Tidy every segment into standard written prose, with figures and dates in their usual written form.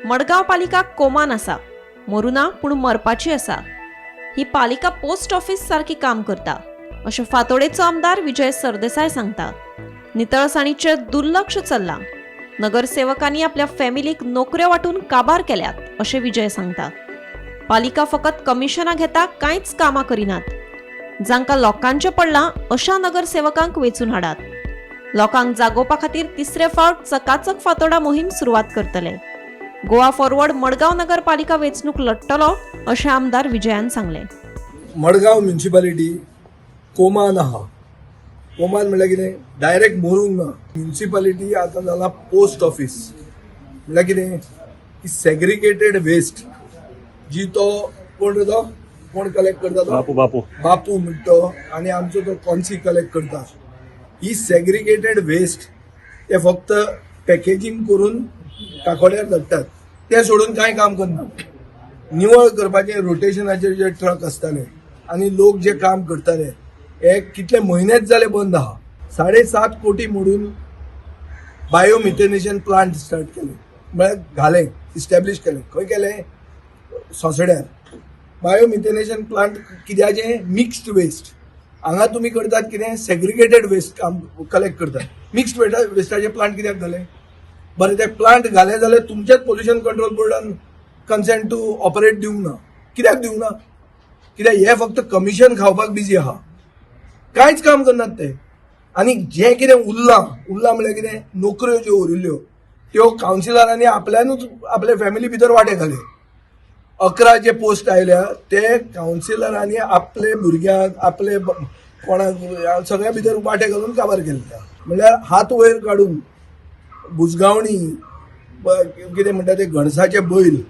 मडगांव पालिका कोमान आसा, मरुना पूण मरपाची आसा. ही पालिका पोस्ट ऑफिस सारकी काम करता अशें फातोडेचो आमदार विजय सरदेसाय सांगता. नितळसाणीचें दुर्लक्ष चल्लां. नगरसेवकांनी आपल्या फॅमिलीक नोकऱ्यो वांटून काबार केल्यात अशें विजय सांगता. पालिका फकत कमिशनां घेता, कांयच कामां करिनात. जांकां लोकांचें पडलां अशा नगरसेवकांक वेंचून हाडात. लोकांक जागोवपा खातीर तिसरे फावट चकाचक फातोडा मोहीम सुरवात करतले. गोवा फॉरवर्ड मडगांव नगरपालिका वेंचणूक लढटलो अशें आमदार विजयान सांगलें. मडगांव म्युनिसिपालिटी कोमान आहा. कोमान म्हणल्यार कितें? डायरेक्ट मरूंक ना. म्युनिसिपालिटी आतां जाला पोस्ट ऑफिस. म्हणल्यार कितें की सेग्रिगेटेड वेस्ट जी तो कोण रे तो कोण कलेक्ट करता तो बापू बापू बापू म्हणटा तो आनी आमचो तो कॉन्सी कलेक्ट करता. ही सेग्रिगेटेड वेस्ट ते फक्त पॅकेजींग करून काकोड्यार धाडटात, ते सोडून कांय काम करना. निवळ करपाचे रोटेशनाचेर जे ट्रक आसताले आनी लोक जे काम करताले हे कितले म्हयनेच जाले बंद आहा. 7.5 कोटी मोडून बायोमिथेनेशन प्लांट स्टार्ट केले, म्हळ्यार घाले, इस्टॅब्लीश केले. खंय केले? सोसड्यार. बायोमिथेनेशन प्लांट कित्याचें? Mixed waste. हांगा तुमी करतात कितें? सेग्रिगेटेड वेस्ट काम कलेक्ट करतात. मिक्स्ड वेस्टाचे प्लांट कित्याक घाले? बरें, ते प्लांट घाले जाल्यार तुमचेच पोल्युशन कंट्रोल बोर्डान कन्सेंट टू ऑपरेट दिवंक ना. कित्याक दिवंक ना? कित्याक हे फक्त कमिशन खावपाक बिजी आहा, कांयच काम करनात ते. आनी जें कितें उरलां, उरलां म्हणल्यार कितें, नोकऱ्यो ज्यो उरिल्ल्यो त्यो कावन्सिलरांनी आपल्यानूच आपल्या फॅमिली भितर वांटे घाले. 11 जे पोस्ट आयल्या ते कावन्सिलरांनी आपले भुरग्यांक, आपले कोणाक सगळ्या भितर वांटे घालून काबार केल्ले. म्हणल्यार हात वयर काडून बुजगावणी कितें म्हणटा ते घणसाचे बैल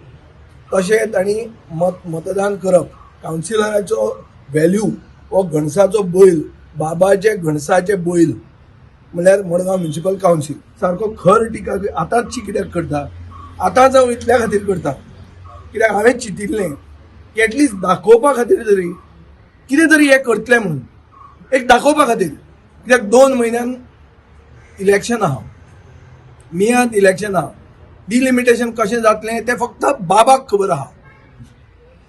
तशें तांणी मतदान करप. कावन्सिलराचो व्हॅल्यू हो घणसाचो बैल, बाबाचे घणसाचे बैल म्हणल्यार मडगांव म्युनिसिपल कावन्सील. सारको खर टिका आतांच कित्याक करता? आतांच हांव इतल्या खातीर करता कित्याक हांवें चिंतिल्लें की एटलिस्ट दाखोवपा खातीर तरी कितें तरी हें करतलें म्हणून, एक दाखोवपा खातीर. कित्याक 2 म्हयन्यान इलेक्शन आहा, मेयांत इलेक्शन आहा. डिलिमिटेशन कशें जातलें तें फक्त बाबाक खबर आहा,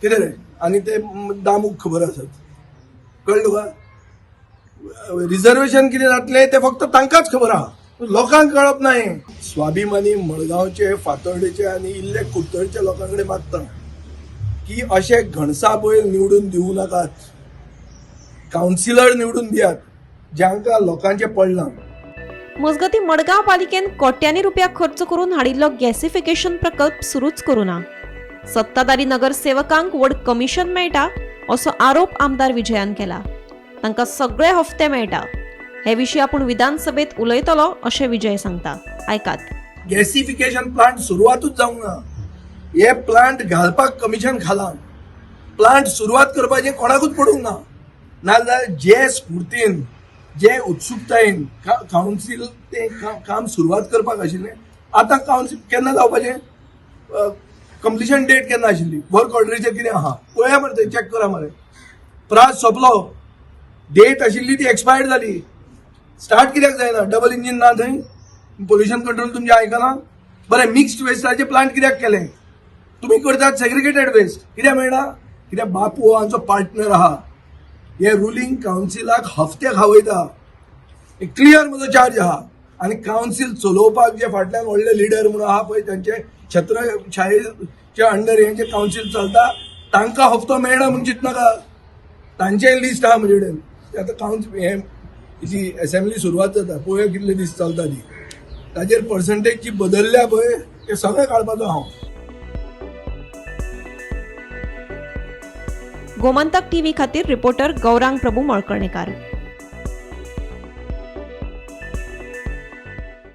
कितें रे, आनी ते दामूक खबर आसत. कळ्ळें तुका? रिजर्वेशन कितें जातलें तें फक्त तांकांच खबर आहा, लोकांक कळप ना. हें स्वाभिमानी मडगांवचे, फातर्डेचे आनी इल्ले कुडतरचे लोकां कडेन मागता की अशे घणसा बैल निवडून दिवं नाकात, कावन्सिलर निवडून दियात जांकां लोकांचें पडलां. मजगतीं, मडगांव पालिकेन कोट्यांनी रुपया खर्च करून हाडिल्लो गॅसिफिकेशन प्रकल्प सुरूच करूं ना. सत्ताधारी नगरसेवकांक व्हड कमिशन मेळटा असो आरोप आमदार विजयान केला. तांकां सगळे हफ्ते मेळटा. हे विशीं आपूण विधानसभेत उलयतलो अशें विजय सांगता. आयकात. गॅसिफिकेशन प्लांट सुरवातूच जावंक ना. हे प्लांट घालपाक कमिशन खालां, प्लांट सुरवात करपाचें कोणाकूच पडूंक ना. नाजाल्यार जे स्फुर्तीन, जे उत्सुकतायेन कावन्सील तें काम सुरवात करपाक आशिल्लें, आतां कावन्सील केन्ना जावपाचें? कंप्लिशन डेट केन्ना आशिल्ली? वर्क ऑर्डरीचेर कितें आहा पळया मरे, थंय चॅक करा मरे. प्रास सोंपलो, डेट आशिल्ली ती एक्सपायर्ड जाली. स्टार्ट कित्याक जायना? डबल इंजीन ना थंय? पोल्युशन कंट्रोल तुमचें आयकना? बरें, मिक्स्ड वेस्टाचे प्लांट कित्याक केलें? तुमी करतात सेग्रिगेटेड वेस्ट, कित्याक मेळना? कित्याक बापू हो आमचो पार्टनर आहा. हे रुलींग कावन्सिलाक हफ्ते खावयता, क्लियर म्हजो चार्ज आहा. आनी कावन्सील चलोवपाक जे फाटल्यान व्हडले लिडर म्हणून आहा पळय, तांचे छत्रछायेच्या अंडर हे जे कावन्सील चलता, तांकां हफ्तो मेळना म्हूण चिंतनाका. तांचें लिस्ट आहा म्हजे कडेन. आतां कावन्सील हे जी एसेंब्ली सुरवात जाता, पळोवया कितले दीस चलता ती. ताजेर पर्संटेज जी बदलल्या पळय, ते सगळें काडपाचो हांव. गोमंतक टीव्ही खातीर रिपोर्टर गौरांग प्रभू मळकर्णेकार.